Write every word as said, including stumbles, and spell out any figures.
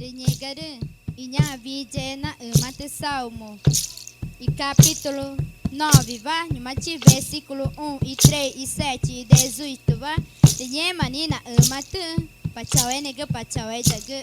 Rü ngẽxgumarüü̃ i ñaã wüxi i yexera naxümatü Salmo, i capítulo novewa, ñu̱xma chi versículo um, i três, i sete, i dezoitowa. Rü ngẽma nixĩ naxümatüxü̃, Pa Chaueneẽgü, Pa Chaueyaxgü.